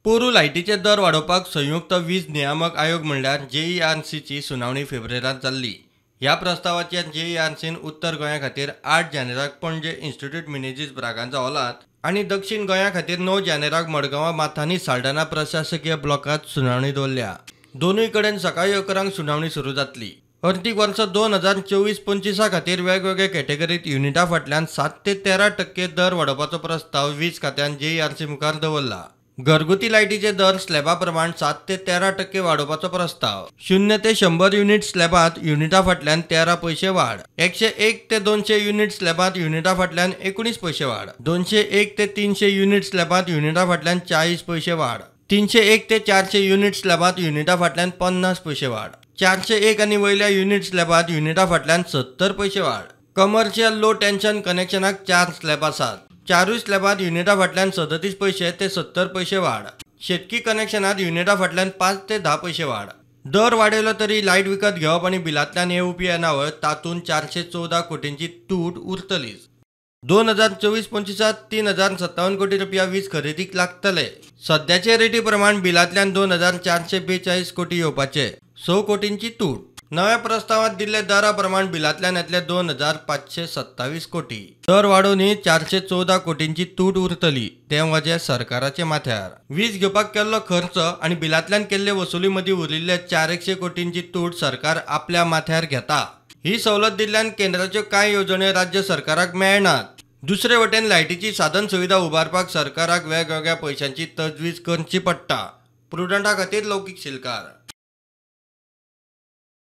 पोरू लायटीचे दर वाडोवपाक संयुक्त वीज नियामक आयोग म्हणल्यार जेईआरसीची सुनावणी फेब्रेरांत जाल्ली. ह्या प्रस्तावाचेर जेईआरसीन उत्तर गोंया खातीर 8 जानेराक पणजे इन्स्टिट्यूट मिनेझीस ब्रागांझा हॉलांत आनी दक्षिण गोंया खातीर 9 जानेराक मडगांवां माथानी साल्डाना प्रशासकीय ब्लॉकांत सुनावणी दवरल्या. दोनूय कडेन सकाळीं 11 सुनावणी सुरू जातली. अर्थीक वर्स 2024-25 खातीर वेगवेगळ्या कॅटेगरीत युनिटा फाटल्यान 7 ते 13% दर वाडोवपाचो प्रस्ताव वीज खात्यान जेईआरसी मुखार दवरला. घरगुती लायटीचे दर स्लॅबा प्रमाण 7 ते 13% वाडोवपाचो प्रस्ताव. 0 ते 100 युनिट स्लॅबांत युनिटा फाटल्यान 13 पयशे वाड. 101 ते 200 युनिट स्लॅबांत युनिटा फाटल्यान 19 पयशे वाड. 201 ते 300 युनिट स्लॅबांत युनिटा फाटल्यान 40 पयशे वाड. 301 ते 400 युनिट स्लॅबांत युनिटा फाटल्यान 50 पयशे वाड. 401 आनी वयल्या युनिट स्लॅबांत युनिटा फाटल्यान 70 पयशे वाड. कमर्शियल लो टेन्शन कनेक्शनाक 4 स्लॅब आसात. 4 स्लॅबांत युनिटा फाटल्यान 37 पयशे ते 70 पयशे वाड. शेतकी कनेक्शनात युनिटा फाटल्यान 5 ते 10 पयशे वाड. दर वाडयलो तरी लायट विकत घेवप आनी बिलांतल्यान येवपी येणावळ तातूंत 414 कोटींची तूट उरतलीच. 2024-25 3,057 कोटी रुपया वीज खरेदीक लागतले. सद्याचे रेटी प्रमाण बिलांतल्यान 2,442 कोटी येवपाचे, 6 कोटींची तूट. नव्या प्रस्तावात दिल्ल्या दरा प्रमाण बिलांतल्यान येतले 2,527 कोटी. दर वाडोवनय 414 कोटींची तूट उरतली, तें वजें सरकाराच्या माथ्यार. वीज घेवपाक केल्लो खर्च आनी बिलांतल्यान केल्ले वसुली मदीं उरिल्ले 400 कोटींची तूट सरकार आपल्या माथ्यार घेता. ही सवलत दिल्ल्यान केंद्राच्यो कांय येवजण्यो राज्य सरकाराक मेळनात. दुसरे वटेन लायटीची साधन सुविधा उबारपाक सरकाराक वेगवेगळ्या पयशांची तजवीज करची पडटा. प्रुडंटा खातीर लौकीक शिलकार.